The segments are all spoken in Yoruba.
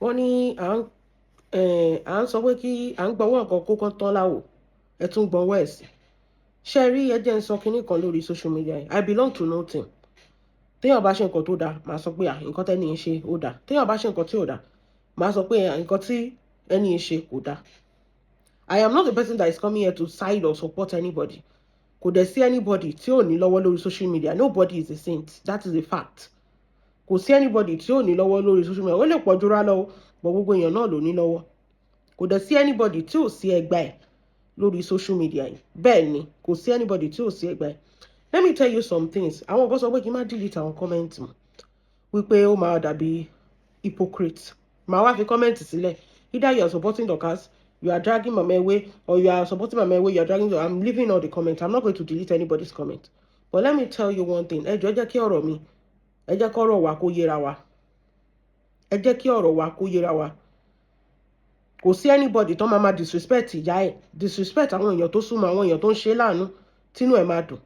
Wọ́n ní à ń sọ pé kí à ń gbọ́wọ́ nǹkan kó kán tán láwò, ẹ tún gbọ́wọ́ ẹ̀ sí. Ṣe rí, ẹ jẹ́ ń sọ kinní kan lórí social media yìí. I belong to no team. Téèyàn bá ṣe nǹkan tó dáa, màá sọ pé, "À, nǹkan tẹ́ni ń ṣe ó dáa." Téèyàn bá ṣe nǹkan tí ò dáa, màá sọ pé, "Nǹkan tí ẹni ń ṣe kò dáa." I am not the person that is coming here to side or support anybody. Kò dẹ̀ sí anybody tí ò ní lọ́wọ́ lórí social media. Nobody is a saint, that is a fact. Kò sí anybody tí ò ní lọ́wọ́ lórí social media. Ó lè pọ̀ jura lọ́wọ́, but gbogbo èèyàn náà ló ní lọ́wọ́. Kò dẹ̀ sí anybody tí ò sí ẹgbà ẹ̀ lórí social media yìí. Bẹ́ẹ̀ ni, kò sí anybody tí ò sí ẹgbà ẹ̀. Let me tell you some things. Àwọn kan sọ pé kí n má delete àwọn comment mọ́, wípé ó máa dàbí hypocrite. Màá wá fi comment sílẹ̀, either you are supporting Dorcas, you are dragging Mama Ewe, or you are supporting Mama Ewe, you are dragging. I'm leaving all the comments. I'm not going to delete anybody's comment. But let me tell you one thing. Ẹ jọ̀ọ́, ẹ jẹ́ kí ọ̀rọ̀ mi, ẹ jẹ́ kí ọ̀rọ̀ wa kó yéra wa. Ẹ jẹ́ kí ọ̀rọ̀ wa kó yéra wa. Kò sí anybody tó máa ma disrespect ìyá ẹ̀, disrespect àwọn èèyàn tó súnmọ́, àwọn èèyàn tó ń ṣe láàánú, tínú ẹ̀ máa dùn.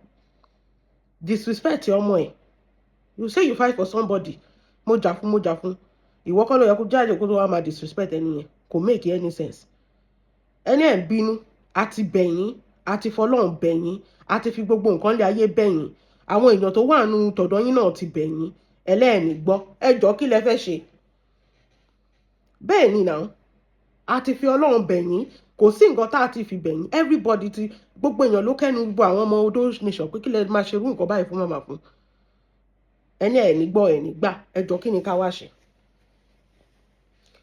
Disrespect ọmọ ẹ̀. You say you fight for somebody. Mo jà fún, mo jà fún. Ìwọ kọ́ ló yẹ kó jáde kó tó wá máa disrespect ẹni yẹn. Kò make any sense. Ẹni ẹ̀ ń bínú àti bẹ̀yìn, àti fọlọ́run bẹ̀yìn, àti fi gbogbo nǹkan lé ayé bẹ̀yìn. Àwọn èèyàn tó wà nù tọ̀dọ̀ yín náà ti bẹ̀yìn, ẹlẹ́ẹ̀ni gbọ́. Ẹ jọ, kí lẹ fẹ́ ṣe? Bẹ́ẹ̀ ni náà, a ti fi Ọlọ́run bẹ̀yìn. Kò sí nǹkan tá a ti fi bẹ̀yìn. Everybody ti, gbogbo èèyàn ló kẹ́nu, gbogbo àwọn ọmọ Odo Nation, pé kí lẹ máa ṣerú nǹkan báyìí fún màmá fún. Ẹni ẹ̀ ní gbọ́, ẹ̀ ní gbà. Ẹ jọ, kí ni ká wá ṣe?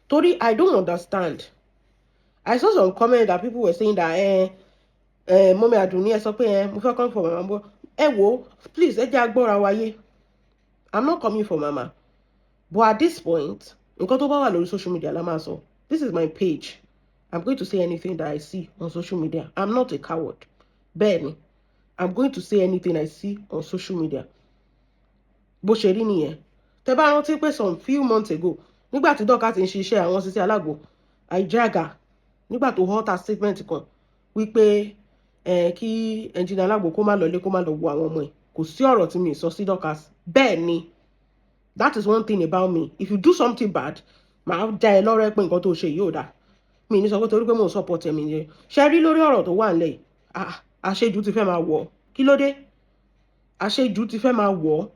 Torí I don't understand. I saw some comment that people were saying that mummy Àdùnní, ẹ sọ pé mo fẹ́ come for mama bọ́. Ẹ wo, please, ẹ jẹ́ agbọ́ra wáyé. I'm not coming for mama, but at this point, nǹkan tó bá wà lórí social media la máa sọ. This is my page. I'm going to say anything that I see on social media. I'm not a coward. Bẹ́ẹ̀ ni, I'm going to say anything I see on social media. Bó ṣe rí nìyẹn. Tẹ́ bá rántí pé some few months ago, nígbà tí Dorcas ti ń ṣiṣẹ́ àwọn Sisi Alágbo, I drag her nígbà tó utter statement kan wípé ẹ kí engineer Alágbo kó má lọlé, kó má lọ wo àwọn ọmọ ẹ̀. Kò sí ọ̀rọ̀ tí mi sọ sí Dorcas. Bẹ́ẹ̀ ni, that is one thing about me. If you do something bad, màá já ẹ lọ́rẹ́ pé nǹkan tó ṣe yìí ò dáa. Mi ní sọ pé torí pé mò ń support ẹ̀mí yẹn. Ṣe rí lórí ọ̀rọ̀ tó wà nílẹ̀ yìí, àṣejù ti fẹ́ máa wọ̀. Kí ló dé? Àṣejù ti fẹ́ máa wọ̀.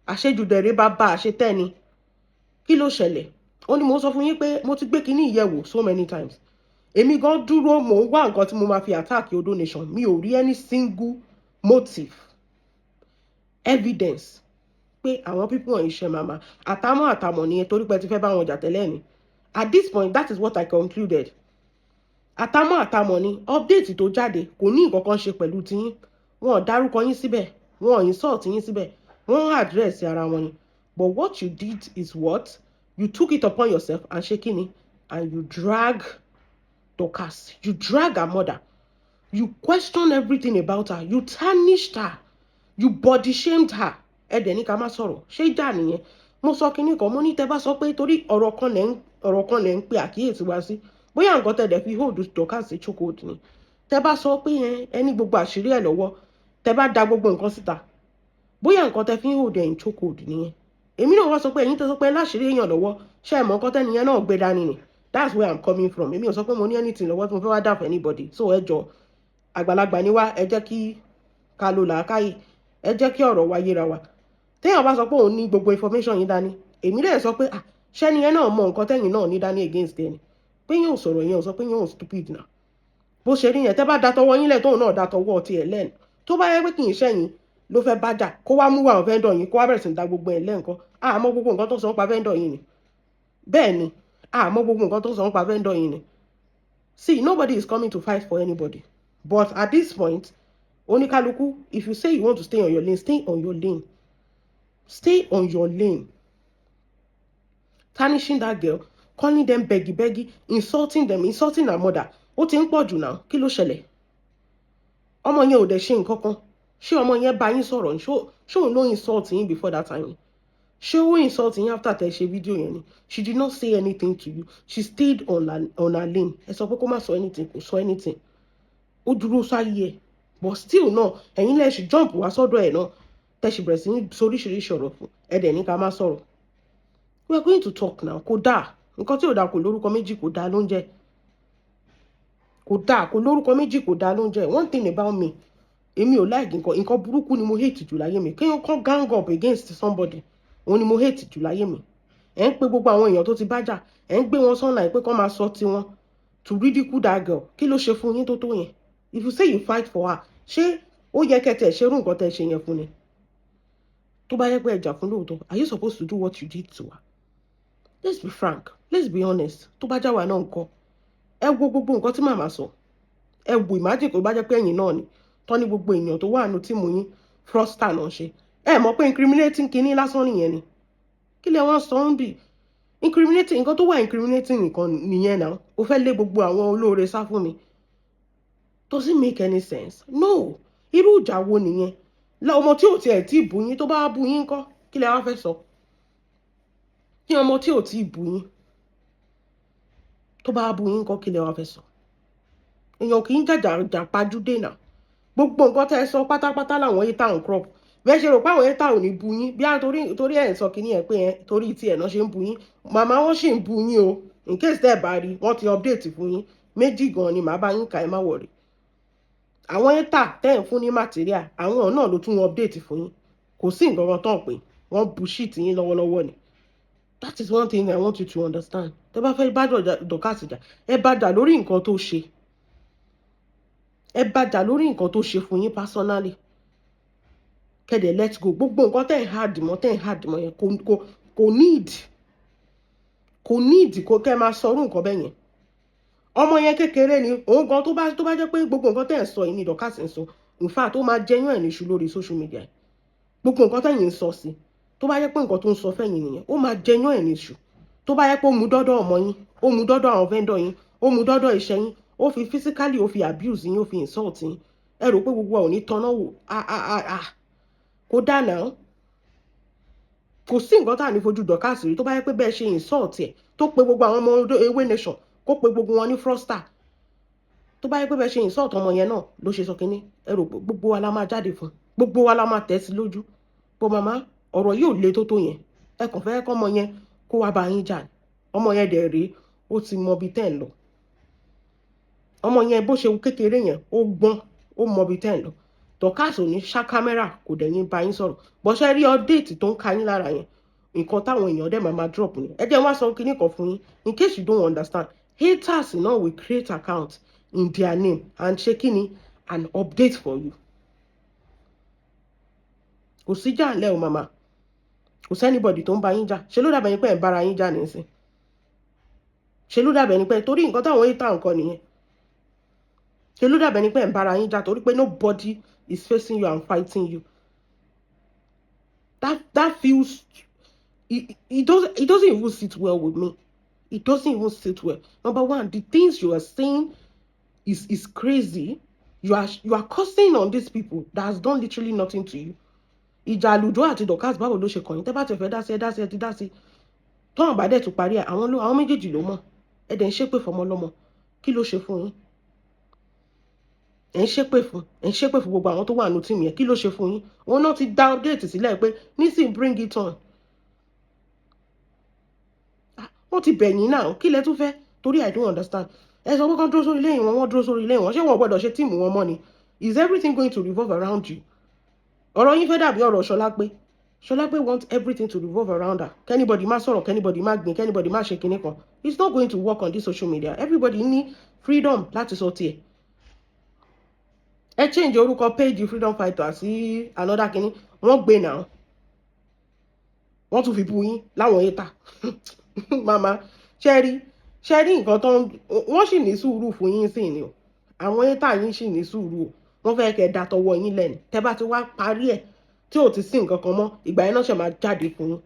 Àṣejù dẹ̀rẹ́ bá bá àṣetẹ́ni. Kí ló ṣẹlẹ̀? Ó ní mo sọ fún yín pé mo ti gbé kinní ìyẹ̀wò so many times. Èmi gan dúró, mò ń wá nǹkan tí mo máa fi attack Odo Nation. Mi ò rí any single motive, evidence pé àwọn people wọ̀nyí ṣe màmá. Àtàmọ́ àtàmọ́ nìyẹn, torí pé ti fẹ́ bá wọn jà tẹ́lẹ̀ ni. At this point, that is what I concluded. Àtàmọ́ àtàmọ́ ni. Update tó jáde kò ní nǹkan kan ṣe pẹ̀lú tiyín. Wọn ò dárúkọ yín síbẹ̀, wọn ò insult yín síbẹ̀, wọ́n address ara wọn ni. But what you did is what you took it upon yourself and ṣe kíni, and you drag Dorcas, you drag her mother, you question everything about her, you tarnished her, you body shamed her. Ẹ dẹ̀ ní ká má sọ̀rọ̀. Ṣé ìjà nìyẹn? Mo sọ kinní kan, mo ní tẹ́ bá sọ pé torí ọ̀rọ̀ kan lẹ̀ ń pe àkíyèsí wa sí, bóyá nǹkan tẹ́ dẹ̀ fi hold Dorcas sí chokehold ni. Tẹ́ bá sọ pé ẹ ní gbogbo àṣírí ẹ̀ lọ́wọ́, tẹ́ bá da gbogbo nǹkan síta, bóyá nǹkan tẹ́ fi ń hold ẹ̀ in chokehold nìyẹn. Èmi náà wá sọ pé ẹ̀yin tẹ́ sọ pé láṣìírí èèyàn lọ́wọ́, ṣé ẹ mọ̀ nǹkan tẹ́niyẹn náà gbé dání ni? That's where I'm coming from. Èmi ò sọ pé mo ní anything lọ́wọ́ tí mo fẹ́ wá dà for anybody. So ẹ jọ, àgbàlagbà ni wá, ẹ jẹ́ kí ká lo làákàyè, ẹ jẹ́ kí ọ̀rọ̀ wa yéra wa. Téèyàn bá sọ pé òun ní gbogbo information yín dání, èmi lè sọ pé, ah, ṣẹ́ni yẹn náà mọ nǹkan tẹ́yìn náà ní dání against ẹni pé yóò sọ̀rọ̀ yẹn, ò sọ pé yóò stupid náà. Bó ṣe rí yẹn, tẹ́ bá da tọwọ́ yín lẹ̀, tóun náà da tọwọ́ tiẹ̀ lẹ́nu, tó bá yẹ pé kì í ṣẹ́yìn ló fẹ́ bá jà, kó wá mú àwọn vendor yín, kó wá bẹ̀rẹ̀ sí ní da gbogbo ẹ̀ lẹ́ǹkan. Àmọ́ gbogbo nǹkan tó sọ nípa vendor yín ni. Bẹ́ẹ̀ ni, àmọ́ gbogbo nǹkan tó sọ nípa vendor yín ni. See, nobody is coming to fight for anybody, but at this point, oníkálukú, if you say you want to stay on your lane, stay on your lane, stay on your lane. Tarnishing that girl, calling them beggy beggy, insulting them, insulting her mother, ó ti ń pọ̀ jù náà. Kí ló ṣẹlẹ̀? Ọmọ yẹn ò dẹ̀ ṣe nǹkan kan. Ṣé ọmọ yẹn bá yín sọ̀rọ̀? Ṣé òun ló insult yín before that time? Ṣé ó insult yín after tẹ́ ṣe fídíò yẹn ni? She did not say anything to you. She stayed on her lane. Ẹ sọ pé kó má sọ anything, kò sọ anything. Ó dúró sáyé ẹ̀, but still náà, ẹ̀yin lẹ ṣì jump wá sọ́dọ̀ ẹ̀ náà, tẹ́ ṣì bẹ̀rẹ̀ sí ní soríṣiríṣi ọ̀rọ̀ fún ẹ. Dẹ̀ ní ká má sọ̀rọ̀. We are going to talk now. Kò dáa. Nǹkan tí ò dáa kò lórúkọ méjì, kò dáa ló ń jẹ́. Kò dáa, kò lórúkọ méjì, kò dáa ló ń jẹ́. One thing about me, èmi ò like nǹkan nǹkan burúkú ni mo hate jù láyé mi. Kéèyàn kàn gang up against somebody, òun ni mo hate jù láyé mi. Ẹ̀ ń pe gbogbo àwọn èèyàn tó ti bá jà, ẹ̀ ń gbé wọn sọ́nà pé kán máa sọ tiwọn to ridicule that girl. Kí ló ṣe fún yín tó tó yẹn? If you say you fight for her, ṣé ó yẹ kẹ́ tẹ̀ ṣerú nǹkan tẹ̀ ṣe yẹn fún ni? Tó bá yẹ pé ẹ jà fún lóòótọ́, are you supposed to do what you did to her? Let's be frank, let's be honest. Tó bá já wa náà ńkọ́? Ẹ wo gbogbo nǹkan tí màmá sọ. Ẹ wo, imagine kó bá jẹ́ pé ẹ̀yin náà ni tọ́ ní gbogbo èèyàn tó wà nù team yín, fraudster náà ṣe. Ẹ mọ̀ pé incriminating kinní lásán nìyẹn ni. Kí lẹ wọ́n sọ ń bì? Incriminating, nǹkan tó wà incriminating nìkan nìyẹn náà. Ó fẹ́ lé gbogbo àwọn olóore sá fún mi. Does it make any sense? No. Irú ìjà wo nìyẹn? Ọmọ tí ò tiẹ̀ tí ì bú yín, tó bá bú yín ńkọ́? Kí lẹ wá fẹ́ sọ? Kí ọmọ tí ò tí ì bú yín, tó bá bú yín ńkọ́? Kí lẹ wá fẹ́ sọ? Èèyàn kì í jàjà jà pajúdé náà. Gbogbo nǹkan tẹ́ ẹ sọ pátápátá làwọn hater ń crop. Bẹ́ẹ̀ ṣe rò pé àwọn hater ò ní bú yín, bí a torí ẹ̀ ń sọ kínní ẹ̀ pé ẹ torí tí ẹ̀ náà ṣe ń bú yín, màmá, wọn sì ń bú yín o. In case tẹ́ ẹ̀ bá rí, wọ́n ti update fún yín. Méjì gan ni màá bá yín kà, ẹ má worry. Àwọn hater tẹ́ ẹ̀ ń fún ní material, àwọn náà ló tún update fún yín. Kò sí nǹkan kan tán pé wọ́n bullshit yín lọ́wọ́lọ́wọ́ ni. That is one thing I want you to understand. Tẹ́ bá fẹ́ bá Dorkas jà, ẹ bá jà lórí nǹkan tó ṣe. Ẹ bá jà lórí nǹkan tó ṣe fún yín personally, kẹ́dẹ̀ let go. Gbogbo nǹkan tẹ́ ń hard mọ́, tẹ́ ń hard mọ́ yẹn, kò need kò kẹ́ máa sọrú nǹkan bẹ́ẹ̀ yẹn. Ọmọ yẹn kékeré ni òun gan. Tó bá jẹ́ pé gbogbo nǹkan tẹ́ ń sọ yìí ni Dorkas ń sọ, in fact, ó máa jẹyàn ẹ̀ níṣu lórí social media. Gbogbo nǹkan tẹ́yìn ń sọ sí, tó bá jẹ́ pé nǹkan tó ń sọ fẹ́yìn nìyẹn, ó máa jẹyàn ẹ̀ níṣu. Tó bá yẹ pé ó mú dọ́dọ̀ ọmọ yín, ó mú dọ́dọ̀ àwọn vendor yín, ó mú dọ́dọ̀ iṣẹ́ yín, ó fi physically, ó fi abuse yín, ó fi insult yín, ẹ rò pé gbogbo wa ò ní tọ́nà wò? Ah ah ah ah, kó dáná. Kò sí nǹkan tá à ní fojú Dorkas rí. Tó bá yẹ pé bẹ́ẹ̀ ṣe insult ẹ̀, tó pe gbogbo àwọn ọmọ ewé nation, kó pe gbogbo wọn ní fraudster, tó bá yẹ pé bẹ́ẹ̀ ṣe insult ọmọ yẹn náà ló ṣe sọ kínní, ẹ rò pé gbogbo wa la máa jáde fún, gbogbo wa la máa tẹ̀ sí lójú bó? Màmá, ọ̀rọ̀ yìí ò le tó tó yẹn. Ẹ kàn fẹ́ kọ́ ọmọ yẹn kó wá bá yín jà. Ọmọ yẹn dẹ̀ rèé, ó ti mọ ibi tẹ́ ń lọ. Ọmọ yẹn, bó ṣe kékeré yẹn, ó gbọ́n, ó mọ ibi tẹ́ ń lọ. Dorkas ò ní ṣá camera, kò dẹ̀ ní bá yín sọ̀rọ̀. Bọ́sẹ̀ rí update tó ń ka yín lára yẹn, nǹkan táwọn èèyàn dẹ̀ máa máa drop ni. Ẹ jẹ́ wá sọ kíní kan fún yín, in case you don't understand. Haters náà will create account in their name and ṣe kíni and update for you. Kò sí jà ńlẹ̀ o, màmá. Kò sí anybody tó ń bá yín jà. Ṣe ló dàbẹ̀ yín pé ẹ̀ ń bára yín jà nísìn? Ṣe ló dàbẹ̀ ni pé torí nǹkan táwọn hater nǹkan nìyẹn? Ṣe ló dàbẹ̀ ni pé ẹ̀ ń bára yín jà torí pé nobody is facing you and fighting you? That feels it doesn't even sit well with me. It doesn't even sit well. Number one, the things you are saying is crazy. You are cursing on these people that has done literally nothing to you. Ìjà àlùjọ àti Dorkas, báwo ló ṣe kàn yín? Tẹ́ bá ti fẹ́ dá sí, ẹ dá sí, ẹ ti dá sí. Tọ́wọ́n bá dẹ̀ tún parí ẹ̀, àwọn méjèèjì ló mọ̀. Ẹ dẹ̀ ń ṣépè fọmọ lọ́mọ. Kí ló ṣe fún yín? Ẹ̀ ń ṣépè fún, ẹ̀ ń ṣépè fún gbogbo àwọn tó wà nù team yẹn. Kí ló ṣe fún yín? Òun náà ti dá update sílẹ̀ pé nísìnyí, bring it on. Ah, wọ́n ti bẹ̀yìn náà. Kí lẹ tún fẹ́? Torí I don't understand. Ẹ sọ pé kán dúró sórí ilé wọn, wọ́n dúró sórí ilé wọn. Ṣé wọn gbọ́dọ̀ ṣe team wọn mọ́ ni? Is everything going to revolve around you? Ọ̀rọ̀ yín fẹ́ dàbí ọ̀rọ̀ Ṣọlápé. Ṣọlápé want everything to revolve around her. Kí anybody má sọ̀rọ̀, kí anybody má gbìn, kí anybody má ṣe kinní kan. It's not going to work on this social media. Everybody ní freedom láti sọ tiẹ̀. Ẹ change orúkọ page freedom fighter sí another kinní, wọ́n gbé náà, wọ́n tún fi bu yín láwọn hater. Màmá, ṣe rí, ṣe rí nǹkan tó ń wọ́n sì ní sùúrù fún yín sí ni o. Àwọn hater yín sì ní sùúrù o. Wọ́n fẹ́ kẹ́ da tọwọ́ yín lẹ́nu. Tẹ́ bá ti wá parí ẹ̀, tí ò ti sí nǹkan kan mọ́, ìgbà yẹn náà ṣe máa jáde fún yín.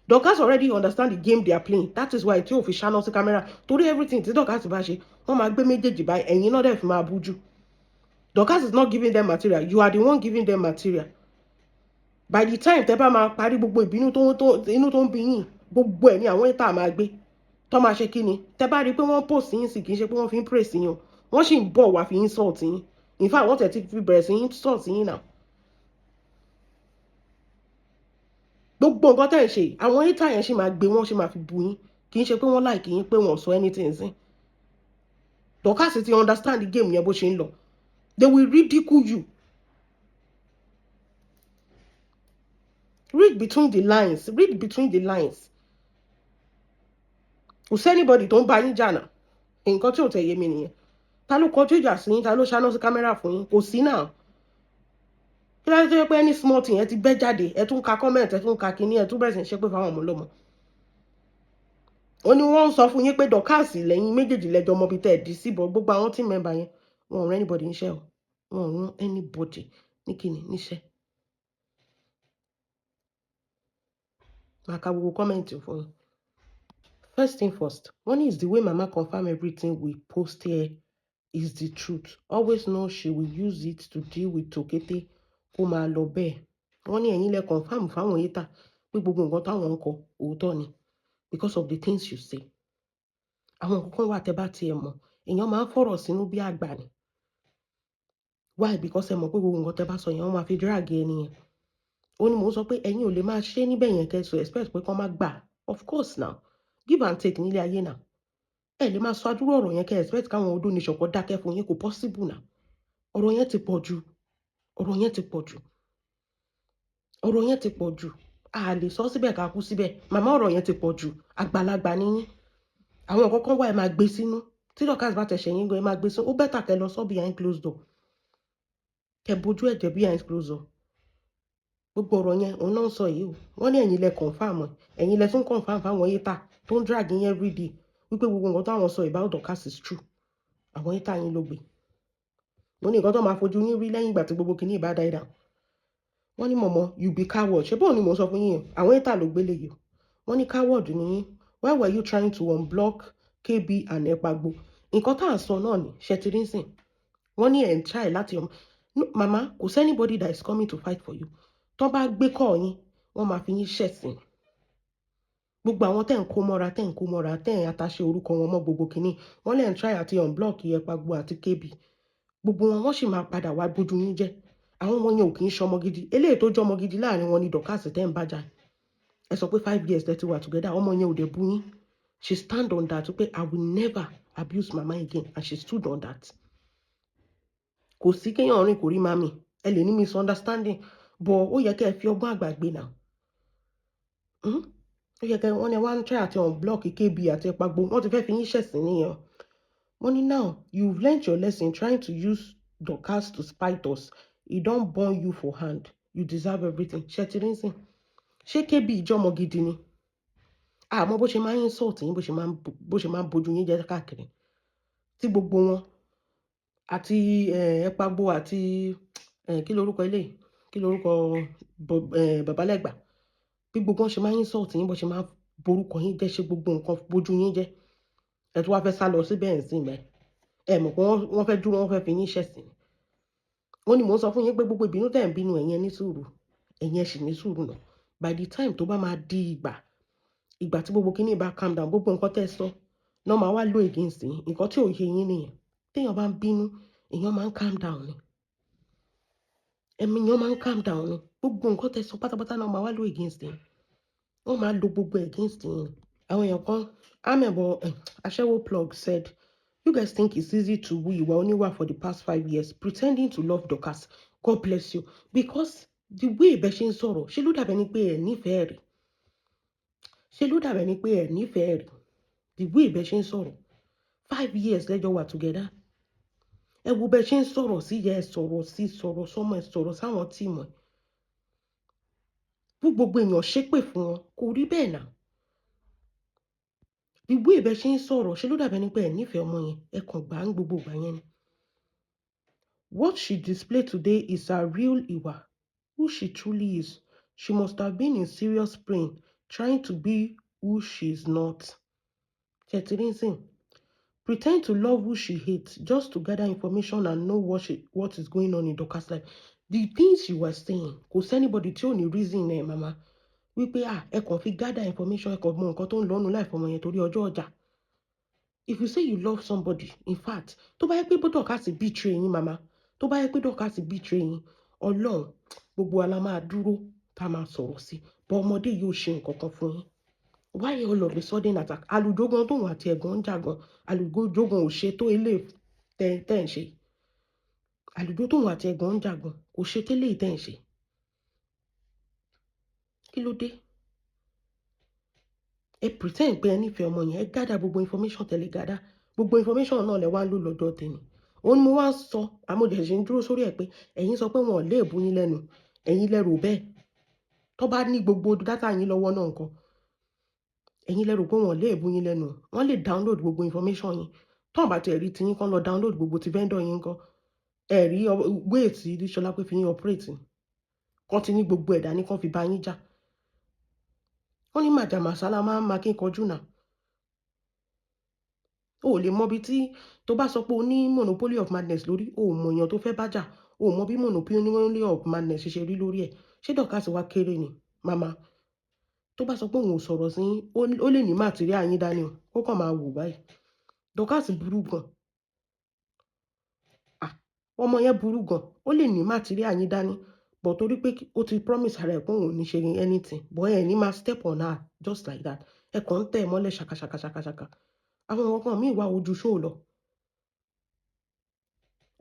Dorkas already understand the game they are playing. That is why tí ò fi ṣáná sí camera, torí everything tí Dorkas bá ṣe, wọ́n máa gbé méjèèjì báyìí, ẹ̀yin náà dẹ̀ fi máa bújú. Dorkas is not giving them material. You are the one giving them material. By the time tẹ́ bá máa parí gbogbo ìbínú tó inú tó ń bí yín, gbogbo ẹ̀ ní àwọn hater máa gbé tó máa ṣe kí ni. Tẹ́ bá rí i pé wọ́n post yín sí, kì í ṣe pé wọ́n fi ń praise yín o. Wọ́n sì ń bọ̀ wá fi insult yín. In fact, wọ́n tẹ̀ ti fi bẹ̀rẹ̀ sí insult yín náà. Gbogbo nǹkan tẹ́ ẹ̀ ń ṣe, àwọn hater yẹn ṣì máa gbé, wọ́n ṣì máa fi bu yín. Kì í ṣe pé wọ́n like yín, pé wọ́n sọ anything sí. Dorcas ti understand the game yẹn bó ṣe ń lọ. They will ridicule you. Read between the lines, read between the lines. Kò sí anybody tó ń bá yín jà náà. Nǹkan tí ò tẹ̀ yé mi nìyẹn. Ta ló kọjú ìjà sí yín? Ta ló ṣáná sí kámẹ́rà fún yín? Kò sí náà. Kí ló dé tó yẹ pé any small thing, ẹ ti bẹ́ jáde, ẹ tún ka comment, ẹ tún ka kinní, ẹ tún bẹ̀rẹ̀ sí ní ṣépè fáwọn ọmọ ọlọ́mọ? Ó ní wọ́n ń sọ fún yín pé Dorcas lẹ́yìn méjèèjì lẹ́jọ́ mọ́bi tẹ́ ẹ̀ dí sí bọ́. Gbogbo àwọn team member yẹn, wọn ò rán anybody níṣẹ́ o. Wọn ò rán anybody ní kíni níṣẹ́. Màá ka gbogbo comment fún yín. First thing first, one is the way Mama confirm everything we post here is the truth. Always know she will use it to deal with Tokete. Kó máa lọ bẹ́ẹ̀. Wọ́n ní ẹ̀yin lẹ confirm fáwọn hater pé gbogbo nǹkan táwọn ń kọ òótọ́ ni because of the things you say. Àwọn nǹkan kan wà tẹ́ bá tiẹ̀ mọ̀, èèyàn máa ń fọ̀rọ̀ sínú bí àgbà ni. Why? Because ẹ mọ̀ pé gbogbo nǹkan tẹ́ bá sọ yẹn, wọ́n máa fi drag ẹni yẹn. Ó ní mò ń sọ pé ẹ̀yin ò lè máa ṣe níbẹ̀ yẹn kẹ́ so expect pé kán má gbà. Of course now, give and take nílé ayé now. Ẹ lè máa sọ adúrú ọ̀rọ̀ yẹn kẹ́ expect káwọn odó ní ṣọ̀kọ́ dákẹ́ fún yín. Kò possible now. Ọ̀rọ̀ yẹn ti pọ̀ jù. Ọ̀rọ̀ yẹn ti pọ̀ jù. Ọ̀rọ̀ yẹn ti pọ̀ jù. A lè sọ síbẹ̀ ká kú síbẹ̀. Màmá, ọ̀rọ̀ yẹn ti pọ̀ jù. Àgbàlagbà ni yín. Àwọn nǹkan kan wà, ẹ máa gbé sínú. Tí Dorcas bá tẹ̀sẹ̀ yín gan, ẹ máa gbé sínú. Ó better kẹ́ lọ sọ behind closed door. Kẹ́ bójú ẹ̀jẹ̀ behind closed door. Gbogbo ọ̀rọ̀ yẹn, òun náà ń sọ yìí o. Wọ́n ní ẹ̀yin lẹ confirm ẹ̀. Ẹ̀yin lẹ tún confirm fáwọn hater tó ń drag yín everyday wípé gbogbo nǹkan táwọn sọ about Dorcas is true. Àwọn hater yín ló gbé. Mo ní nǹkan tó máa fojú yín rí lẹ́yìn ìgbà tí gbogbo kìíní ìbá die down. Wọ́n ní mọ̀mọ́, you be coward. Ṣé bóun ni mò ń sọ fún yín yẹn? Àwọn hater ló gbélé yìí o. Wọ́n ní coward ni yín. Why were you trying to unblock KB and Epagbo? Nǹkan tá à ń sọ náà ni ṣètìrínsìn. Wọ́n ní ẹ̀ ń try láti ọmọ. No, mama, kò sí anybody that is coming to fight for you. Tó bá gbé kọ́ yín, wọ́n máa fi yín ṣẹ̀sín. Gbogbo àwọn tẹ́ ń kó mọ́ra, tẹ́ ń kó mọ́ra, tẹ́ ń àtàṣe orúkọ wọn mọ́ gbogbo kìíní, wọ́n lè ń try àti unblock Epagbo àti KB. Gbogbo wọn, wọ́n sì máa padà wá bójú yín jẹ́. Àwọn ọmọ yẹn ò kì í ṣọmọ gidi. Eléyìí tó jọmọ gidi láàrin wọn ni Dorcas tẹ́ ń bá jà. Ẹ sọ pé 5 years lẹ ti wà together, ọmọ yẹn ò dẹ̀ bú yín. She stand on that pé "I will never abuse mama again," and she stood on that. Kò sí kéèyàn rìn kò rí mami. Ẹ lè ní misunderstanding, but ó yẹ kẹ́ ẹ fi ọgbọ́n àgbà gbé náà. Ó yẹ kẹ́ wọ́n ní wọ́n ń try àti unblock KB àti Epagbo. Wọ́n ti fẹ́ fi yín ṣẹ̀sín nìyẹn. Wọ́n ní now you've learnt your lesson trying to use Dorcas to spite us. E don burn you for hand. You deserve everything. Ṣètìlínsìn. Ṣé KB ìjọmọ gidi ni? Àmọ́ bó ṣe máa ń insult yín, bó ṣe máa ń bojú yín jẹ́ káàkiri. Tí gbogbo wọn àti Epagbo àti kí lorúkọ eléyìí? Kí lorúkọ Babalẹ́gbà? Bí gbogbo wọn ṣe máa ń insult yín, bó ṣe máa ń borúkọ yín jẹ́, ṣe gbogbo nǹkan bojú yín jẹ́. Ẹ tún wá fẹ́ sá lọ síbẹ̀ ń sìn bẹ́ẹ̀. Ẹ mọ̀ pé wọ́n fẹ́ dúró, wọ́n fẹ́ fi yín ṣẹ̀sín. Wọ́n ní mò ń sọ fún yín pé gbogbo ìbínú tẹ̀ ń bínú, ẹ̀yin ẹ ní sùúrù. Ẹ̀yin ẹ sì ní sùúrù náà. By the time tó bá máa di ìgbà, ìgbà tí gbogbo kíní bá calm down, gbogbo nǹkan tẹ́ sọ náà máa wá lò against yín. Nǹkan tí ò yé yín nìyẹn. Téèyàn bá ń bínú, èèyàn máa ń calm down ni. Ẹ̀mí èèyàn máa ń calm down ni. Gbogbo nǹkan tẹ́ sọ pátápátá náà máa wá lò against yín. Wọ́n máa lo gbogbo against yín. Àwọn èèyàn kan, Amebo Aṣẹ́wó Plug said, "You guys think it's easy to wu ìwà oníwà for the past 5 years, pretending to love Dorcas. God bless you." Because the way bẹ́ ṣe ń sọ̀rọ̀, ṣé ló dàbẹ̀ ni pé ẹ nífẹ̀ẹ́ rí? Ṣé ló dàbẹ̀ ni pé ẹ nífẹ̀ẹ́ rí? The way bẹ́ ṣe ń sọ̀rọ̀, 5 years lẹ́jọ́ wà together. Ẹ wo bẹ́ ṣe ń sọ̀rọ̀ sí ìyá ẹ, sọ̀rọ̀ sí, sọ̀rọ̀ sọ́mọ ẹ, sọ̀rọ̀ sáwọn team ẹ. Bú gbogbo èèyàn, ṣépè fún wọn, kò rí bẹ́ẹ̀ náà. The way bẹ́ ṣe ń sọ̀rọ̀, ṣé ló dàbẹ̀ ni pé ẹ nífẹ̀ẹ́ ọmọ yẹn? Ẹ kàn gbà ń gbogbo ìgbà yẹn ni. What she displayed today is her real ìwà, who she truly is. She must have been in serious pain trying to be who she is not. Ṣètìlínsìn. Pretend to love who she hates just to gather information and know what is going on in Dorcas' life. The things you were saying, kò sí anybody tí ò ní reason ẹ̀, mama. Wípé ah, ẹ kàn fi gather information, ẹ kàn mọ nǹkan tó ń lọ́nu life ọmọ yẹn torí ọjọ́ ọjà. If you say you love somebody, in fact, tó bá yẹ pé Dorcas betray yín, mama, tó bá yẹ pé Dorcas betray yín, Ọlọ́run, gbogbo wa la máa dúró. Tá a máa sọ̀rọ̀ sí bọ́ ọmọdé yóò ṣe nǹkan kan fún yín. Why all of a sudden attack? Àlùjọ gan tóun àti ẹ̀gbọ́n ń jà gan, àlùjọ gan ò ṣe tó ilé tẹ́ ń ṣe. Àlùjọ tóun àti ẹ̀gbọ́n ń jà gan kò ṣe tẹ́lẹ̀ tẹ́ ń ṣe. Kí ló dé? Ẹ pretend pé ẹ nífẹ̀ẹ́ ọmọ yẹn. Ẹ gather gbogbo information tẹ́lẹ̀, gather gbogbo information náà lẹ wá ń lò lọ́jọ́ tẹ̀yìn. Òun ni mo wá ń sọ, àmọ́ ṣe ń dúró sórí ẹ̀ pé ẹ̀yin sọ pé wọn ò lè bú yín lẹ́nu. Ẹ̀yin lẹ́rù bẹ́ẹ̀. Tó bá ní gbogbo data yín lọ́wọ́ náà nǹkan, ẹ̀yin lẹ́rù pé wọn ò lè bú yín lẹ́nu. Wọ́n lè download gbogbo information yín. Tó bá tiẹ̀ rí tiyín kan lọ download gbogbo ti vendor yín kan. Ẹ rí way tí Ṣọlá pé fi yín operate kan ti ní gbogbo ẹ̀dá ní kan fi bá yín jà. Wọ́n ní màjàmásálà máa ń ma kí n kọjú náà. O ò lè mọ ibi tí tó bá sọ pé o ní monopoly of madness lórí. O ò mọ èèyàn tó fẹ́ bá jà. O ò mọ bí monopoly of madness ṣe rí lórí ẹ̀. Ṣé Dorcas wá kéré ni, màmá? Tó bá sọ pé òun ò sọ̀rọ̀ sí yín, ó lè ní material yín dání o, ó kàn máa wò báyìí. Dorcas burú gan. Ah, ọmọ yẹn burú gan. Ó lè ní material yín dání, but torí pé ó ti promise ara ẹ̀ pé òun ò ní ṣe anything, but ẹ̀ ní máa step on her just like that. Ẹ kàn ń tẹ̀ mọ́lẹ̀ ṣàkàṣàkàṣàkàṣàkà. Àwọn nǹkan kan míì wà ojú show lọ.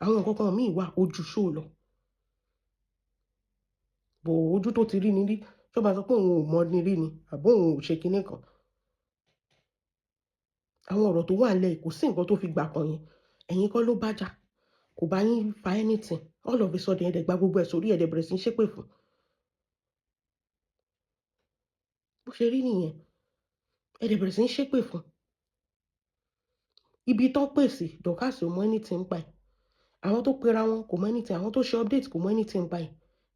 Àwọn nǹkan kan míì wà ojú show lọ. Bò ojú tó ti rí ni rí tó bá sọ pé òun ò mọ ni rí ni àbó òun ò ṣe kinní kan. Àwọn ọ̀rọ̀ tó wà nílẹ̀, kò sí nǹkan tó fi gbà kan yín. Ẹ̀yin kọ́ ló bá jà, kò bá yín fa anything. All of a sudden, ẹ dẹ̀ gba gbogbo ẹ̀ sórí, ẹ dẹ̀ bẹ̀rẹ̀ sí í ṣépè fún. Bó ṣe rí nìyẹn, ẹ dẹ̀ bẹ̀rẹ̀ sí í ṣépè fún. Ibi tó pè sí, Dorcas ò mọ anything pa ẹ̀. Àwọn tó pera wọn kò mọ anything. Àwọn tó ṣe update kò mọ anything pa ẹ̀.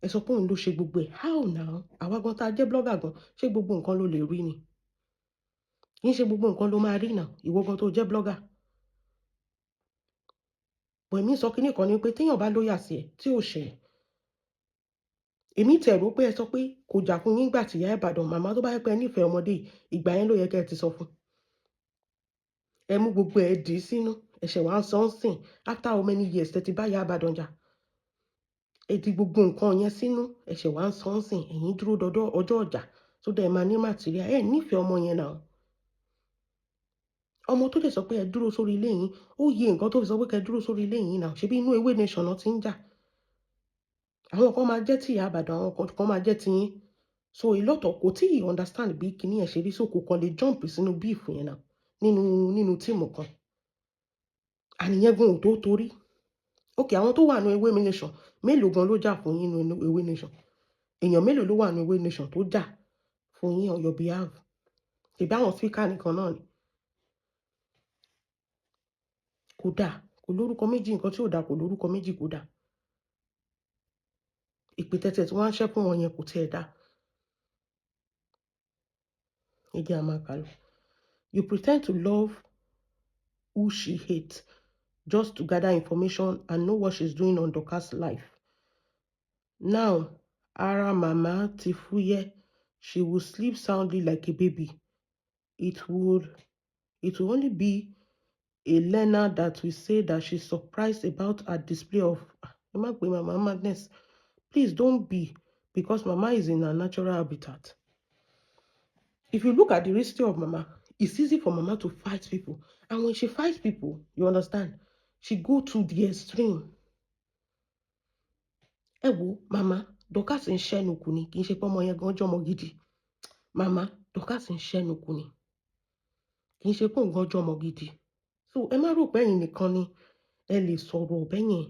Ẹ sọ pé òun ló ṣe gbogbo ẹ̀. How now? Àwa gan tá a jẹ́ blogger gan, ṣé gbogbo nǹkan ló lè rí ni? Kì í ṣe gbogbo nǹkan ló máa rí náà, ìwọ gan tó jẹ́ blogger. Bọ̀ èmi sọ kíní kan ni pé téèyàn bá lóyà sí ẹ tí ò ṣe, èmi tẹ̀ rò pé ẹ sọ pé kò jà fún yín gbà tìyá Ìbàdàn. Màmá, tó bá yẹ pé ẹ nífẹ̀ẹ́ ọmọdé yìí, ìgbà yẹn ló yẹ kẹ́ ẹ ti sọ fún. Ẹ mú gbogbo ẹ dì í sínú, ẹ̀ṣẹ̀ wàá sọ ń sìn after how many years tẹ́ ti bá ìyá Ìbàdàn jà. Ẹ di gbogbo nǹkan yẹn sínú, ẹ̀ṣẹ̀ wàá sọ ń sìn. Ẹ̀yin dúró dọdọ́ ọjọ́ ọjà tó dẹ̀ máa ní material. Ẹ nífẹ̀ẹ́ ọmọ yẹn náà. Ọmọ tó dẹ̀ sọ pé ẹ dúró sórí ilé yín, ó yẹ nǹkan tó fi sọ pé kẹ́ dúró sórí ilé yín náà. Ṣebí inú Ewé Nation náà ti ń jà. Àwọn kan máa jẹ́ ti ìyá Ìbàdàn, àwọn kan máa jẹ́ ti yín. So a lot of kò tí ì understand bí kíní ẹ̀ ṣe rí, so kò kàn lè jump sínú beef yẹn náà nínú team kan. Àníyàn gan ò tó torí. Ok, àwọn tó wà ní Ewé Nation, mélòó gan ló jà fún yín nínú Ewé Nation? Èèyàn mélòó ló wà ní Ewé Nation tó jà fún yín on your behalf? Ìbá àwọn speaker nìkan náà ni. Kò dáa, kò lórúkọ méjì. Nǹkan tí ò dáa kò lórúkọ méjì, kò dáa. Ìpè tẹ́tẹ́ tí wọ́n á ṣẹ́ fún wọn yẹn kò tiẹ̀ dáa. Ẹ jẹ́ a máa kà lọ. You pretend to love who she hates just to gather information and know what she's doing on Dorcas' life. Now, ara màmá ti fúyẹ́. She will sleep soundly like a baby. It will only be a learner that will say that she's surprised about her display of, ẹ má pè mama madness. Please don't be, because mama is in her natural habitat. If you look at the history of mama, it's easy for mama to fight people. And when she fights people, you understand, she go to the extreme. Ẹ wo mama, Dorcas ń ṣẹ́nu kù ni. Kì í ṣe pé ọmọ yẹn gan jọmọ gidi. Mama, Dorcas ń ṣẹ́nu kù ni, kì í ṣe pé òun gan jọmọ gidi. So ẹ má rò pé ẹ̀yin nìkan ni ẹ lè sọ̀rọ̀ bẹ́yẹn.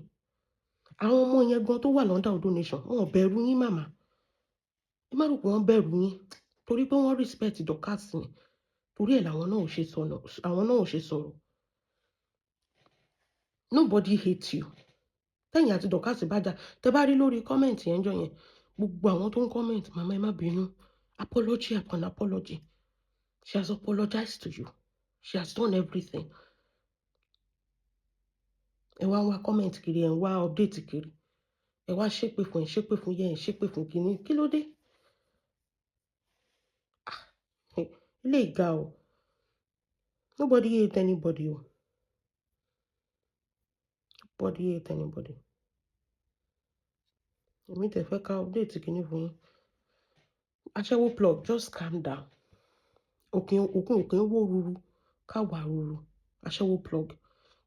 Àwọn ọmọ yẹn gan tó wà l'under Odo Nation, wọn ò bẹ̀rù yín, màmá. Ẹ má rò pé wọ́n bẹ̀rù yín, torí pé wọ́n respect Dorcas ni. Torí ẹ̀ làwọn náà ò ṣe sọ̀nà, àwọn náà ò ṣe sọ̀rọ̀. Nobody hates you. Tẹ̀yìn àti Dorcas bá jà, tẹ bá rí lórí comment yẹn jọ yẹn, gbogbo àwọn tó ń comment, "Màmá, ẹ má bínú," apology upon apology. She has apologized to you, she has done everything. Ẹ wá ń wá comment kiri, ẹ ń wá update kiri, ẹ wá ṣépè fún, ẹ ṣépè fún yẹn, ẹ ṣépè fún kínní. Kí ló dé? Ah, ilé ìga o. Nobody hate anybody o. Nobody hate anybody. Èmi tẹ̀ fẹ́ ká update kínní fún yín. Aṣẹ́wó plug, just calm down. Òkè òkun òkè ń wó ruru káwa ruru. Aṣẹ́wó plug,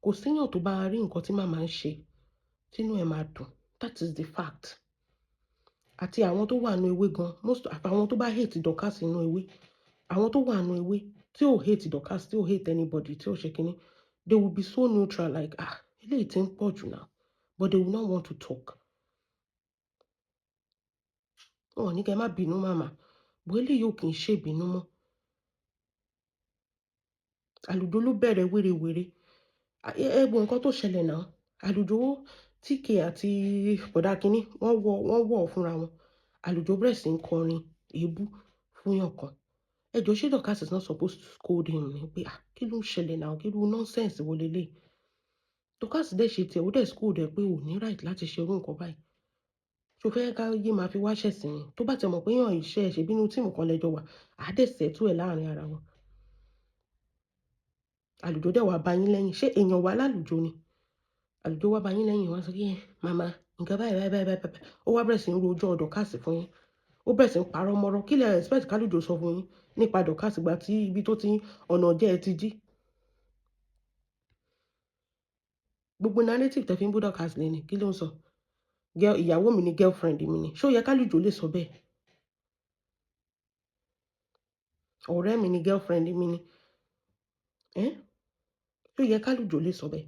kò séèyàn tó bá rí nǹkan tí màmá ń ṣe tínú ẹ̀ máa dùn. That is the fact. Àti àwọn tó wà nínú ewé gan, most àwọn tó bá hate Dorcas nínú ewé, àwọn tó wà nínú ewé tí ò hate Dorcas, tí ò hate anybody, tí ò ṣe kínní, they will be so neutral, like, "Ah, eléyìí ti ń pọ̀ jù now," but they will not want to talk. Wọn ò ní kẹ́ má bínú màmá, bó eléyìí ò kì í ṣe ìbínú mọ́. Àlùjọ ló bẹ̀rẹ̀ wérewère. Ẹ wo nǹkan tó ṣẹlẹ̀ náà. Àlùjọ, TK àti bọ̀dá kínní, wọ́n wọ̀ fúnra wọn. Àlùjọ bẹ̀rẹ̀ sí ń kọrin èébú fún èèyàn kan. Ẹ jọ̀ọ́, ṣé Dorcas is not supposed to scold him ni pé, "Ah, kí ló ń ṣẹlẹ̀ náà? Kí ló nonsense wo leléyìí?" Dorcas dẹ̀ ṣe tiẹ̀, ó dẹ̀ scold ẹ pé ò ní right láti ṣe irú nǹkan báyìí. Ṣo fẹ́ ká yé máa fi wá ṣẹ̀sín ni? Tó bá ti mọ̀ pé èèyàn iṣẹ́ ẹ̀ ṣe bínú team kan lẹ́jọ́ wà, á dẹ̀ settle ẹ̀ láàrin ara wọn. Àlùjọ dẹ̀ wá bá yín lẹ́yìn. Ṣé èèyàn wà lálùjọ ni? Àlùjọ wá bá yín lẹ́yìn, wá sọ pé, "Màmá, nǹkan báyìí báyìí báyìí báyìí." Ó wá bẹ̀rẹ̀ sí ń rojọ́ Dorcas fún yín. Ó bẹ̀rẹ̀ sí ń parọ́ mọ́rọ́. Kí lẹ expect kálùjọ sọ fún yín nípa Dorcas ìgbà tí ibi tó ti ọ̀nà jẹ́ ẹ ti jí? Gbogbo narrative tẹ fi ń bú Dorcas lẹ́ni, kí ló ń sọ? Girl, ìyàwó mi ni, girlfriend mi ni. Ṣé ó yẹ kálùjọ lè sọ bẹ́ẹ̀? Ọ̀rẹ́ mi ni, girlfriend mi ni. Eh? Ṣé ó yẹ kálùjọ lè sọ bẹ́ẹ̀?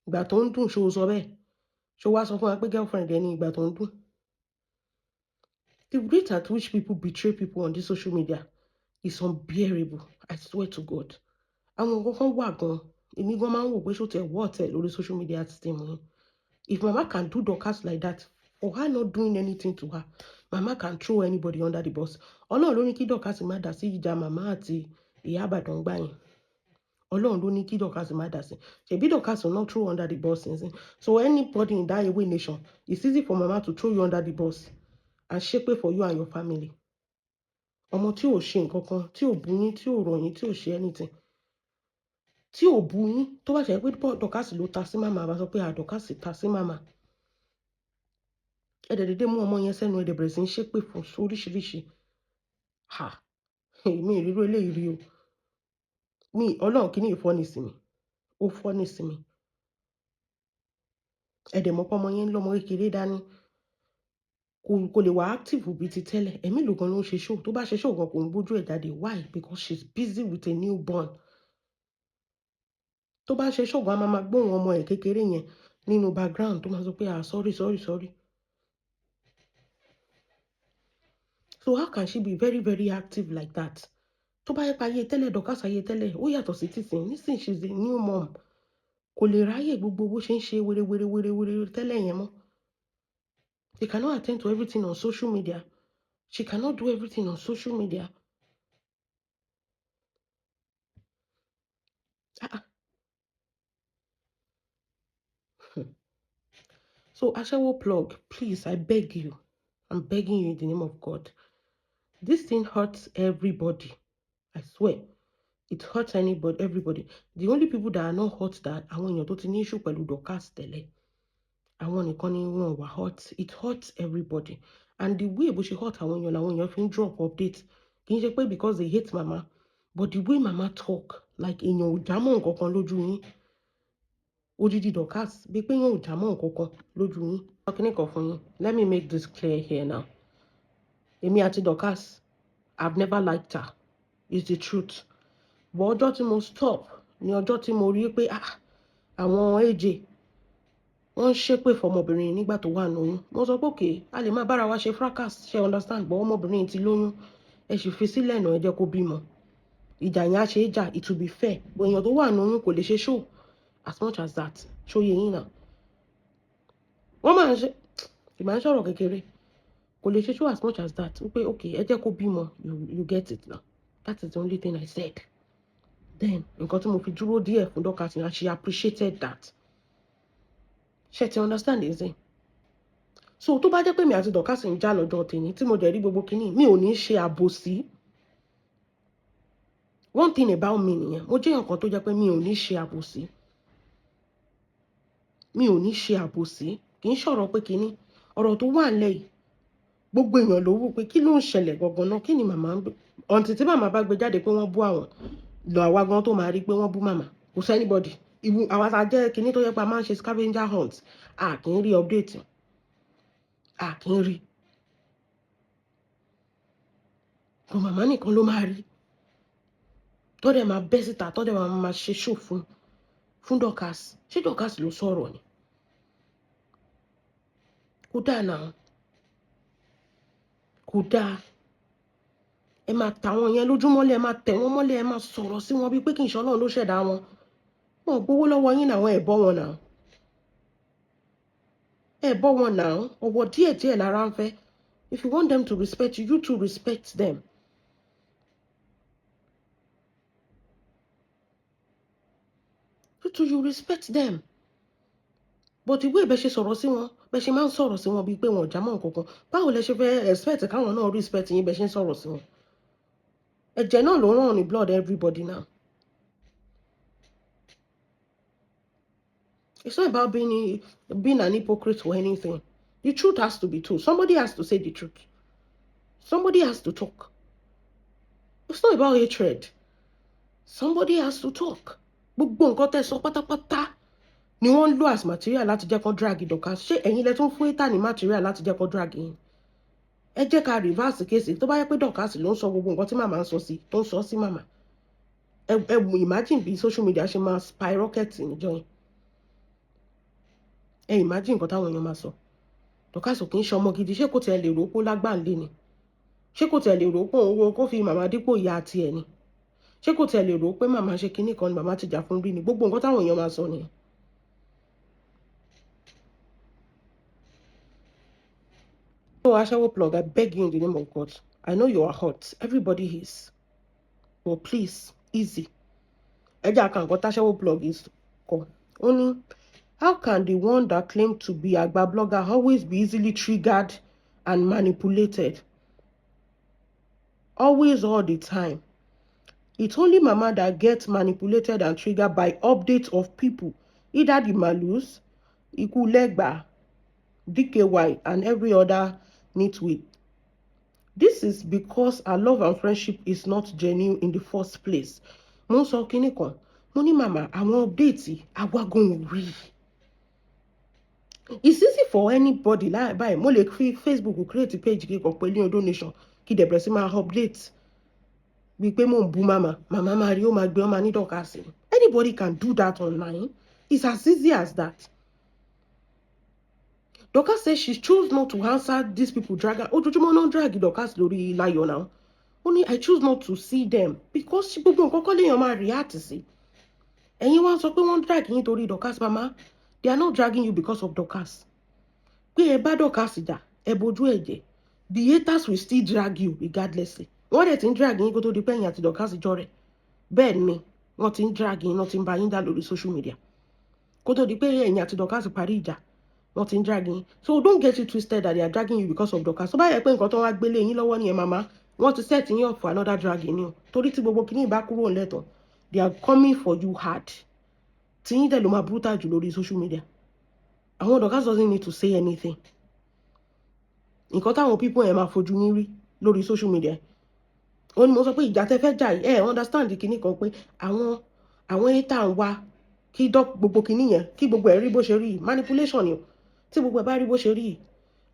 Ìgbà tó ń dùn, ṣé o sọ bẹ́ẹ̀? Ṣé o wá sọ fún wa pé girlfriend ẹ ní ìgbà tó ń dùn? The rate at which people betray people on this social media is unbearable. I swear to God. Àwọn nǹkan kan wà gan. Èmi gan máa ń wò pé ṣó tiẹ̀ worth ẹ̀ lórí social media system yẹn. If Mama can do Dorcas like that, for her not doing anything to her, Mama can throw anybody under the bus. Ọlọ́run ló ní kí Dorcas má dá sí ìjà Màmá àti Ìyá Ìbàdàn gbà yẹn. Ọlọ́run ló ní kí Dorcas má dá sí. Ṣebí Dorcas will not throw under the bus nísìn. So anybody in that Ewe nation, it's easy for Mama to throw you under the bus and ṣépè for you and your family. Ọmọ tí ò ṣe nǹkan kan, tí ò bú yín, tí ò rọ̀ yín, tí ò ṣe anything, tí ò bú yín, tó bá ṣe pé Dorcas ló ta sí màmá, bá sọ pé à Dorcas ta sí màmá. Ẹ dẹ̀ dédé mú ọmọ yẹn sẹ́nu, ẹ dẹ̀ bẹ̀rẹ̀ sí ń ṣépè fún oríṣiríṣi. Ha! Èmi ìrírú eléyìí rí o. Mi, Ọlọ́run kì í ní ìfọ́ni sí mi. Ó fọ́ni sí mi. Ẹ dẹ̀ mọ̀ pé ọmọ yẹn ń lọ́mọ kékeré dání. Kò lè wà active bíi ti tẹ́lẹ̀. Ẹ̀mí ìlú gan ló ń ṣe show. Tó bá ṣe show gan kò ń gbójú ẹ̀ jáde. Why? Because she's busy with a newborn. Tó bá ṣe show gan, a máa máa gbóhùn ọmọ ẹ̀ kékeré yẹn nínú background tó máa sọ pé, "Ah, sorry, sorry, sorry." So how can she be very, very active like that? Tó bá yẹ pé ayé tẹ́lẹ̀, Dorcas ayé tẹ́lẹ̀, ó yàtọ̀ sí tìsín. Nísìnyí she's a new mom. Kò lè ráyè gbogbo bó ṣe ń ṣe wéré wéré wéré wéré tẹ́lẹ̀ yẹn mọ́. She cannot attend to everything on social media. She cannot do everything on social media. Ah. So Ashawo plug, please, I beg you. I'm begging you in the name of God. This thing hurts everybody. I swear. It hurts anybody, everybody. The only people that are not hurt, that àwọn èèyàn tó ti ní issue pẹ̀lú Dorcas tẹ́lẹ̀. Àwọn nìkan ni wọ́n wà hurt. It hurts everybody. And the way bó ṣe hurt àwọn èèyàn làwọn èèyàn fi ń drop update. Kì í ṣe pé because they hate Mama, but the way Mama talk, like èèyàn ò jámọ́ nǹkan kan lójú yín. Odidi Dorcas, bí pé èèyàn ò jámọ́ nǹkan kan lójú yín. Kíní kan fún yín. Let me make this clear here now. Èmi àti Dorcas, I've never liked her. It's the truth. But ọjọ́ tí mo stop ni ọjọ́ tí mo rí pé, ah, àwọn AJ wọ́n ń ṣépè fọmọbìnrin nígbà tó wà lóyún. Mo sọ pé okay, a lè máa bára wa ṣe fracas, ṣe understand, but ọmọbìnrin ti lóyún. Ẹ sì fi sílẹ̀ náà, ẹ jẹ́ kó bímọ. Ìjà yẹn á ṣe é jà, it will be fair. But èèyàn tó wà lóyún kò lè ṣe show as much as that. Ṣó yé yín náà? Wọ́n máa ń ṣe, ìgbà ń sọ̀rọ̀ kékeré. Kò lè ṣe show as much as that. Wípé okay, ẹ jẹ́ kó bímọ, you get it now. That is the only thing I said. Then, nǹkan tí mo fi dúró díẹ̀ fún Dorcas and she appreciated that. Ṣé ti understand ẹ̀ sìn? So tó bá jẹ́ pé mi àti Dorcas ń jà lọ́jọ́ tèmi tí mo dẹ̀ rí gbogbo kinní, mi ò ní ṣe àbòsí. One thing about me nìyẹn. Mo jẹ́ èèyàn kan tó jẹ́ pé mi ò ní ṣe àbòsí. Mi ò ní ṣe àbòsí. Kì í ṣọ̀rọ̀ pé kinní. Ọ̀rọ̀ tó wà nílẹ̀ yìí. Gbogbo èèyàn ló wò pé kí ló ń ṣẹlẹ̀ gangan náà, kí ni màmá ń gbé ọ̀ǹtí tí màmá bá gbé jáde pé wọ́n bú àwọn lọ, àwa gan tó máa rí pé wọ́n bú màmá. Kò sí anybody ìwú àwa tá a jẹ́ kinní tó yẹ pé a máa ń ṣe scavenger hunt, a kì í rí update, a kì í rí. Kò màmá nìkan ló máa rí tó dẹ̀ máa bẹ́ síta, tó dẹ̀ máa ṣe show fún Dorcas. Ṣé Dorcas ló sọ̀rọ̀ ni? Kò dáa náà, kò dáa. Ẹ máa tà wọn yẹn lójúmọ́lẹ̀, ẹ máa tẹ̀ wọ́n mọ́lẹ̀, ẹ máa sọ̀rọ̀ sí wọn bíi pé kì í ṣe Ọlọ́run ló ṣẹ̀dá wọn. Wọn ò gbowó lọ́wọ́ yín náà, ẹ bọ́ wọn náà, ẹ bọ́ wọn náà. Ọ̀wọ̀ díẹ̀díẹ̀ lára ń fẹ́. If you want them to respect you, you too respect them. You too, you respect them. But ìwé ìbẹ́ ṣe sọ̀rọ̀ sí wọn, bẹ́ ṣe máa ń sọ̀rọ̀ sí wọn bíi pé wọn ò já mọ́ nǹkan kan, báwo lẹ ṣe fẹ́ expect káwọn náà respect yín bẹ́ ṣe ń sọ̀rọ̀ sí wọn? Ẹ̀jẹ̀ náà ló ràn ní blood everybody now. It's not about being an hypocrite or anything. The truth has to be told. Somebody has to say the truth. Somebody has to talk. It's not about hatred. Somebody has to talk. Gbogbo nǹkan tẹ́ sọ pátápátá ni wọ́n ń lò as material láti jẹ́ kó drag Dorcas. Ṣé ẹ̀yin lẹ tún fún hater ní material láti jẹ́ kó drag yín? Ẹ jẹ́ ká reverse case. Tó bá yẹ pé Dorcas ló ń sọ gbogbo nǹkan tí màmá ń sọ sí, tó ń sọ sí màmá. Ẹ imagine bí social media ṣe máa skyrocket níjọ́ yẹn. Ẹ imagine nǹkan táwọn èèyàn máa sọ. Dorcas kì í ṣe ọmọ gidi. Ṣé kò tiẹ̀ lè rò ó pé ó lágbàǹlé ni? Ṣé kò tiẹ̀ lè rò ó pé òun kó fi màmá dípò ìyá tiẹ̀ ni? Ṣé kò tiẹ̀ lè rò ó pé màmá ṣe kinní kan ni, màmá ti jà fún rí ni? Gbogbo nǹkan táwọn èèyàn máa sọ nìyẹn. So Ashawo Plug, I beg you in the name of God. I know you are hot. Everybody is. But please, easy. Ẹ jẹ́ àkàn nǹkan táṣẹ́wó plug is kọ. Ó ní, how can the one that claim to be àgbà blogger always be easily triggered and manipulated? Always, all the time. It's only mama that gets manipulated and triggered by updates of people, either the Malus, Ikulegba, DKY, and every other nitwit. This is because our love and friendship is not genuine in the first place. Mo ń sọ kinní kan, mo ní màmá, àwọn update àwa gan ò rí. It's easy for anybody láì báyìí. Mo lè fi Facebook create page kíkọ pẹ̀lú Ondo Nation, kí dẹ̀ bẹ̀rẹ̀ sí máa update bíi pé mò ń bú màmá. Màmá máa rí, ó máa gbé, ó máa ní Dorcas. Anybody can do that online. It's as easy as that. Dorcas says she chose not to answer these people drag. Ojoojúmọ́ náà drag Dorcas lórí Láyọ̀ now. Ó ní, I choose not to see them because gbogbo nǹkan kọ́ léèyàn máa react sí. Ẹ̀yin wá sọ pé wọ́n drag yín torí Dorcas. Mama, they are not dragging you because of Dorcas. Pé ẹ bá Dorcas jà, ẹ bojú ẹ jẹ́, the haters will still drag you regardlessly. Wọ́n dẹ̀ ti ń drag yín kó tó di pé ẹ̀yin àti Dorcas jọ rẹ̀. Bẹ́ẹ̀ ni wọ́n ti ń drag yín náà, ti ń bá yín dá lórí social media kó tó di pé ẹ̀yin àti Dorcas parí ìjà. Wọ́n ti ń drag yín. So don't get it twisted that they are dragging you because of Dorcas. Tó bá yẹ pé nǹkan tó wá gbélé yín lọ́wọ́ nìyẹn, màmá, wọ́n ti set yín up for another dragging ni o, torí tí gbogbo kìíní bá kúrò lẹ́tọ̀, they are coming for you hard. Tí yín dẹ̀ ló máa brutal jù lórí social media. Àwọn Dorcas doesn't need to say anything. Nǹkan táwọn people yẹn máa fojú yín rí lórí social media, ó ní mo sọ pé ìjà tẹ́ fẹ́ jà yìí, ẹ understand kìíní kan pé àwọn hater ń wá kí gbogbo kìíní yẹn, kí gbogbo ẹ̀ rí bó ṣe rí. Manipulation ni o. Tí gbogbo ẹ̀ bá rí bó ṣe rí,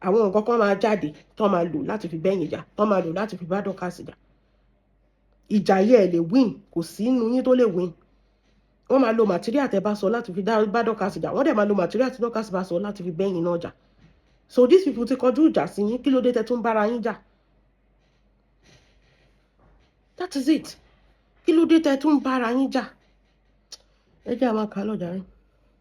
àwọn nǹkan kan máa jáde tó máa lò láti fi bẹ́yìn jà, tó máa lò láti fi bá Dorcas jà. Ìjà yìí, ẹ̀ lè win, kò sí inú yín tó lè win. Wọ́n máa lo material tẹ́ bá sọ láti fi bá Dorcas jà. Wọ́n dẹ̀ máa lo material tí Dorcas bá sọ láti fi bẹ́yìn náà jà. So these people ti kọjú ìjà sí yín. Kí ló dé tẹ́ tún bára yín jà? That is it. Kí ló dé tẹ́ tún bára yín jà? Ẹ jẹ́ àwọn kan lọ́jà rí.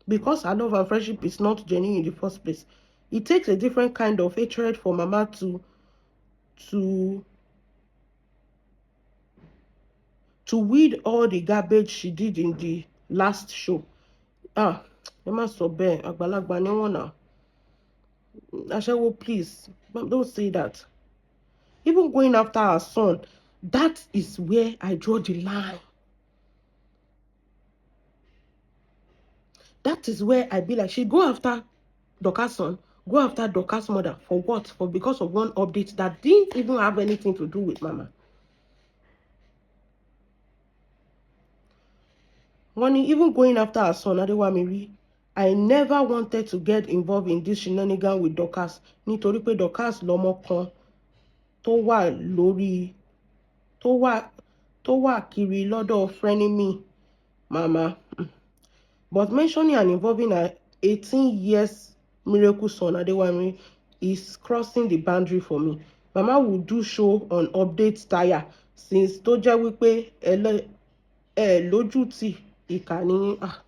Because our love and friendship is not genuine in the first place. It takes a different kind of hatred for mama to weed all the garbage she did in the last show. Ah, ẹ má sọ bẹ́ẹ̀, àgbàlagbà ni wọ́n náà. Aṣẹ́wó, please, don't say that. Even going after her son, that is where I draw the line. That is where I be like, she go after Dorcas son, Go after Dorcas' mother for what? For because of one update that didn't even have anything to do with Mama. Wọ́n ní even going after her son Adewamiri, I never wanted to get involved in this shenanigan with Dorcas, nítorí pé Dorcas lọ́mọ kan tó wà lórí tó wà kiri lọ́dọ̀ frenemy mama. But mentioning and involving her 18 years miracle son Adewami is crossing the boundary for me. Mama will do show on update tire since tó jẹ́ wípé ẹ lójú tì, ìkà ní. Ah,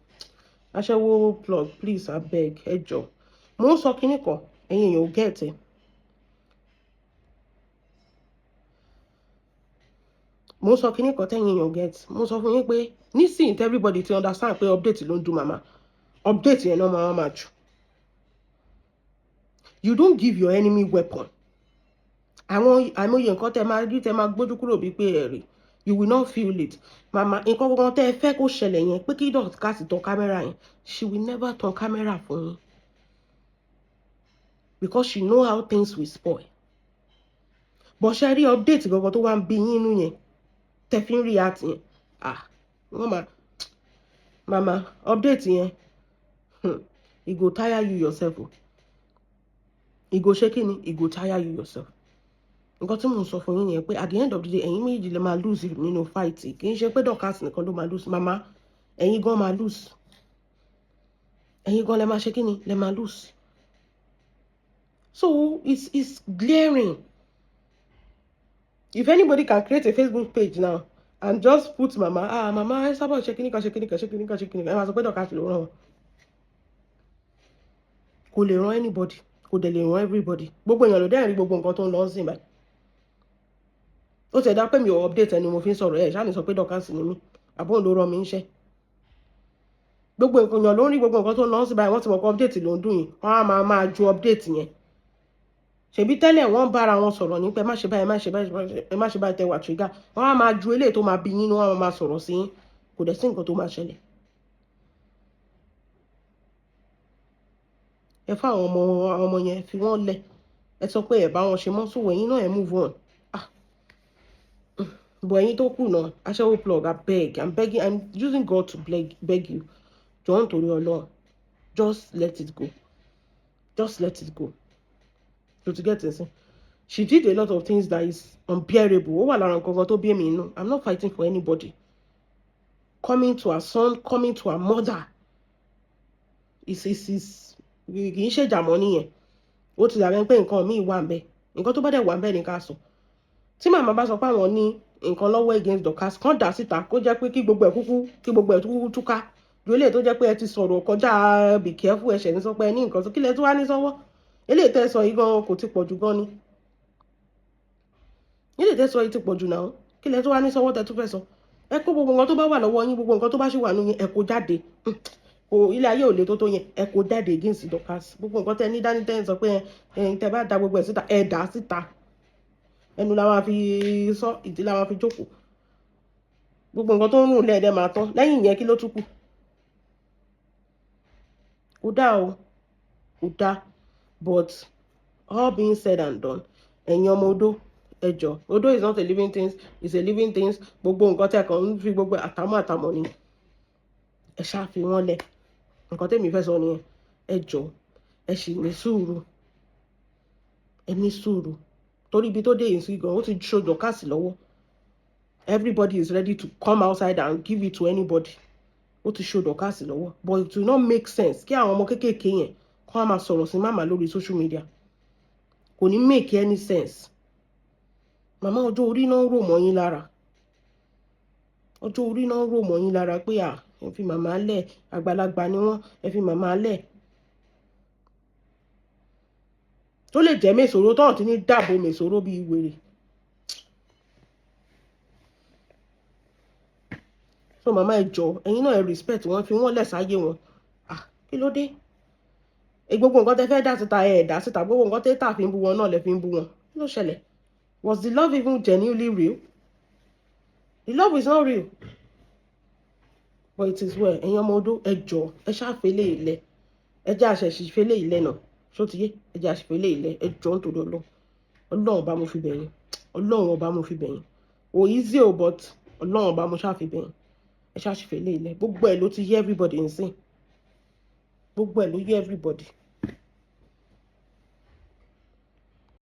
aṣẹ́wó plug, please, abeg, ẹ jọ. Mo ń sọ kinní kan, ẹ̀yin èèyàn ò get ẹ̀. Mo ń sọ kinní kan tẹ́yin èèyàn get. Mo sọ fún yín pé nísìnyí tí everybody ti understand pé update ló ń dùn màmá, update yẹn náà máa máa jù. You don't give your enemy weapon. Àwọn àìmọye nǹkan tẹ́ máa rí, tẹ́ máa gbójú kúrò bíi pé ẹ rí, you will not feel it. Màmá, nǹkan kankan tẹ́ ẹ fẹ́ kó ṣẹlẹ̀ yẹn pé kí Dorcas tan camera yẹn, she will never tan camera fún yín because she know how things will spoil. But ṣe rí update gangan tó wá ń bí yín inú yẹn tẹ́ fi ń react yẹn, ah, wọ́n máa, mama, update yẹn, e go tire you yourself o. E go ṣe kí ni? E go tire you yourself. Nǹkan tí mò ń sọ fún yín yẹn pé at the end of the day, ẹ̀yin méjì lè máa lose nínú fight. Kì í ṣe pé Dorcas nìkan ló máa lose. Mama, ẹ̀yin gan máa lose. Ẹ̀yin gan lè máa ṣe kí ni? Lè máa lose. So it's glaring. If anybody can create a Facebook page now and just put mama, ah, mama ẹ sábà ṣe kíní kan, ṣe kíní kan, ṣe kíní kan, ṣe kíní kan, ẹ máa sọ pé Dorcas ló ràn wọn. Kò lè ràn anybody, kò dẹ̀ lè ràn everybody. Gbogbo èèyàn ló dẹ́ rí gbogbo nǹkan tó ń lọ sí báyìí. Ó ti ẹ̀dá pé mi ò update ẹni mo fi ń sọ̀rọ̀. Ẹ̀ ṣáà ní sọ pé Dorcas ni mí, àbóhùn ló rán mi ń ṣẹ́. Gbogbo èèyàn ló ń rí gbogbo nǹkan tó ń lọ sí báyìí. Wọ́n ti mọ̀ pé update ló ń dùn yìí, wọ́n á máa ju update yẹn. Ṣèbí tẹ́lẹ̀ wọ́n ń bára wọn sọ̀rọ̀ ní pé ẹ má ṣe báyìí, ẹ má ṣe báyìí, ẹ má ṣe báyìí, tẹ wà trigger. Wọ́n á máa ju eléyìí tó máa bí yín, wọ́n á máa sọ̀rọ̀ sí yín. Kò dẹ̀ sí nǹkan tó máa ṣẹlẹ̀. Ẹ fún àwọn ọmọ yẹn, fi wọ́n lẹ̀. Ẹ sọ pé ẹ bá wọn ṣe mọ́, sówọ́ ẹ̀yin náà, ẹ move on. Ah, but ẹ̀yin tó kù náà, aṣẹ́wó plug, abeg, I'm begging, I'm using God to beg you, jọ̀ọ́, nítorí Ọlọ́run, just let it go, just let it go. So to get it, she did a lot of things that is unbearable. Ó wà lára nǹkan kan tó bí èmi inú. I'm not fighting for anybody. Coming to her son, coming to her mother is kì í ṣèjà mọ́ nìyẹn. Ó ti dàbí pé nǹkan míì wà ń bẹ. Nǹkan tó bá dẹ̀ wà ń bẹ ní ká sọ. Tí màmá bá sọ pé àwọn ní nǹkan lọ́wọ́ against Dorcas, kàn dá síta, kó jẹ́ pé kí gbogbo ẹ̀ kúkú, kí gbogbo ẹ̀ kúkú túká ju eléyìí tó jẹ́ pé ẹ ti sọ̀rọ̀ kọjá. Be careful, ẹ̀ṣẹ̀ ní sọ pé ẹ ní nǹkan tó kílẹ̀ tó wá ní sọ́wọ́. Eléyìí tẹ́ sọ yìí gan kò ti pọ̀ jù gan ni. Eléyìí tẹ́ sọ yìí ti pọ̀ jù náà. Kílẹ̀ tó wá ní sọ́wọ́ tẹ́ tún fẹ́ sọ? Ẹ kó gbogbo nǹkan tó bá wà lọ́wọ́ yín, gbogbo nǹkan tó bá ṣì wà nínú yín, ẹ kó jáde. Kò ilé ayé ò le tó tó yẹn. Ẹ kó jáde against Dorcas. Gbogbo nǹkan tẹ́ ní dání, tẹ́ ń sọ pé ẹ tẹ́ bá da gbogbo ẹ̀ síta, ẹ dà á síta. Ẹnu la máa fi sọ, ìdí la máa fi jókòó. Gbogbo nǹkan tó ń rùn lẹ́ẹ̀dẹ́ máa tán lẹ́yìn yẹn. Kí ló tún kù? Kò dáa o, kò dáa. But all being said and done, ẹ̀yin ọmọ odó, ẹ jọ̀ọ́, odó is not a living thing, it's a living thing. Gbogbo nǹkan tẹ́ kàn ń fi gbogbo àtàmọ́ àtàmọ́ ni, ẹ ṣáà fi wọ́n lẹ̀. Nǹkan tẹ́mi fẹ́ sọ nìyẹn. Ẹ jọ̀ọ́, ẹ sì ní sùúrù, ẹ ní sùúrù, torí ibi tó dé yìí sí gan, ó ti ṣo Dorcas lọ́wọ́. Everybody is ready to come outside and give it to anybody. Ó ti ṣo Dorcas lọ́wọ́, but it will not make sense kí àwọn ọmọ kéékèèké yẹn kó wá máa sọ̀rọ̀ sí màmá lórí social media. Kò ní make any sense. Màmá, ọjọ́ orí náà ń rò mọ́ yín lára. Ọjọ́ orí náà ń rò mọ́ yín lára pé à, ẹ fi màmá lẹ̀, àgbàlagbà ni wọ́n, ẹ fi màmá lẹ̀. Tó lè jẹ́ mèsòrò tọ́hún ti ní dàbò mèsòrò bíi wèrè. So màmá, ẹ jọ̀ọ́, ẹ̀yin náà, ẹ respect wọn, fi wọ́n lẹ̀ sáyé wọn. Ah, kí ló dé? Gbogbo nǹkan tẹ́ fẹ́ dá síta, ẹ dá síta. Gbogbo nǹkan tẹ́ tà fi ń bú wọn náà lẹ fi ń bú wọn. Kí ló ṣẹlẹ̀? Was the love even genuinely real? The love is not real. But it is well. Ẹ̀yin ọmọ odó, ẹ jọ̀ọ́, ẹ ṣàfẹ́lẹ́ ilẹ̀, ẹ jẹ́ àṣẹ̀ṣì fẹ́lẹ́ ilẹ̀ náà. Ṣó ti yé? Ẹ jẹ́ àṣìfẹ́ ilé ilẹ̀. Ẹ jọ̀ọ́, nítorí Ọlọ́run, Ọlọ́run ọba, mo fi bẹ̀ yín. Ọlọ́run ọba, mo fi bẹ̀ yín. Ò easy o, but Ọlọ́run ọba, mo ṣáà fi bẹ̀ yín. Ẹ ṣáà ṣìfẹ́ ilé ilẹ̀. Gbogbo ẹ̀ ló ti yé everybody nsìn, gbogbo ẹ̀ ló yé everybody.